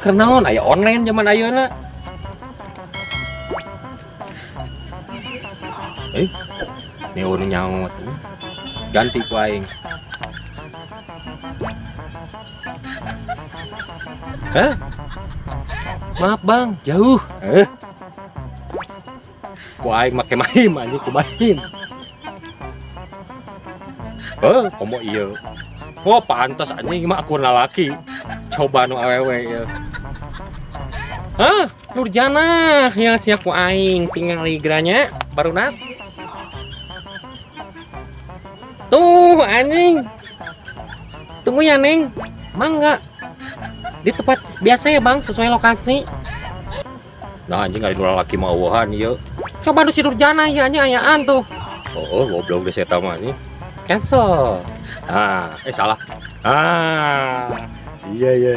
Keur naon aya online zaman ayeuna. Eh, ini nyaut. Ganti ku aing. Hah? Maaf bang, jauh. Eh. Ku aing make mahim anjing ku mahim. Eh, komo ieu. Oh, pantas anjing mah akun lalaki. Coba nu awewe ieu. Hah, Nurjana ya sia ku aing tinggal ligranya barudak. Tuh anjing. Tunggu ya, Neng. Mangga. Di tempat biasa ya, Bang, sesuai lokasi. Nah, anjing ari nu lalaki mah eueuhan ieu. Coba nu si Nurjana ya anjing ayaan tuh. Oh, goblok deh saya mah anjing. Cancel. Ah, eh salah. Ah, iya iya.